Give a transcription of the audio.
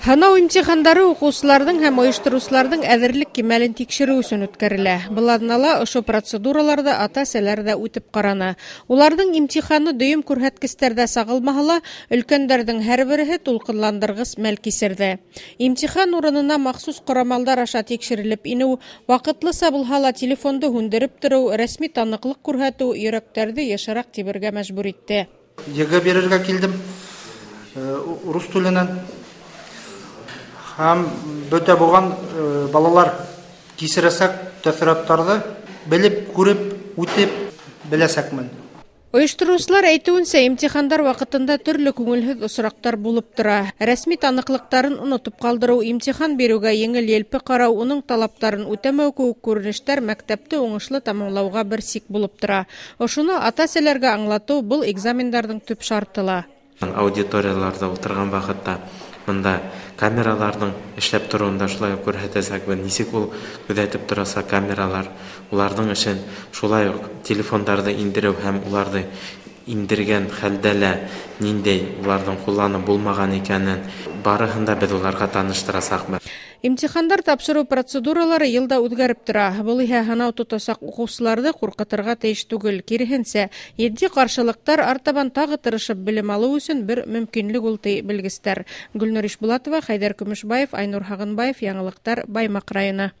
Һынау имтихандары уҡыусыларҙың һәм ойоштороусыларҙың әҙерлек кимәлен тикшереү өсөн үткәрелә. Был аҙнала ошо процедураларҙы ата-әсәләр ҙә үтеп ҡараны. Уларҙың имтиханы дөйөм күрһәткестәрҙә сағылмаһа ла, өлкәндәрҙең һәр береһе тулҡынландырғыс мәл кисерҙе. Имтихан урынына махсус ҡорамалдар аша тикшерелеп инеү, ваҡытлыса булһа ла телефонды һүндереп тороу, рәсми таныҡлыҡ күрһәтеү йөрәктәрҙе йышыраҡ тибергә мәжбүр итте. ЕГЭ бирергә килдем урыҫ теленән. Һәм бөтә булған балалар кисерәсәк тәьҫораттарҙы белеп, күреп, үтеп беләсәкмен. Ойоштороусылар әйтеүенсә, имтихандар ваҡытында төрлө күңелһеҙ осраҡтар булып тора. Рәсми таныҡлыҡтарын онотоп ҡалдырыу, имтихан биреүгә еңел-елпе ҡарау, уның талаптарын үтәмәү кеүек күренештәр мәктәпте уңышлы тамамлауға бер сик булып тора. Ошоно ата-әсәләргә аңлатыу был экзамендарҙың төп шарты ла. Аудиторияларҙа ултырған ваҡытта бында камераларҙың эшләп тороуын да шулай уҡ күрһәтәсәкбеҙ. Нисек ул күҙәтеп торасаҡ камералар, уларҙың эшен, шулай уҡ телефондарҙы индереү һәм уларҙы индергән хәлдә лә ниндәй уларҙың ҡулланып булмаған икәнен барыһын да беҙ уларға таныштырасаҡбыҙ. Имтихандар тапшырыу процедуралары йылда үҙгәреп тора. Был иһә һынау тотасаҡ уҡыусыларҙы ҡурҡытырға тейеш түгел. Киреһенсә, етди ҡаршылыҡтар артабан тағы тырышып белем алыу өсөн бер мөмкинлек ул, ти белгестәр. Гөлнур Ишбулатова, Хәйҙәр Көмөшбаев, Айнур Һағынбаев, Яңылыҡтар, Баймаҡ районы.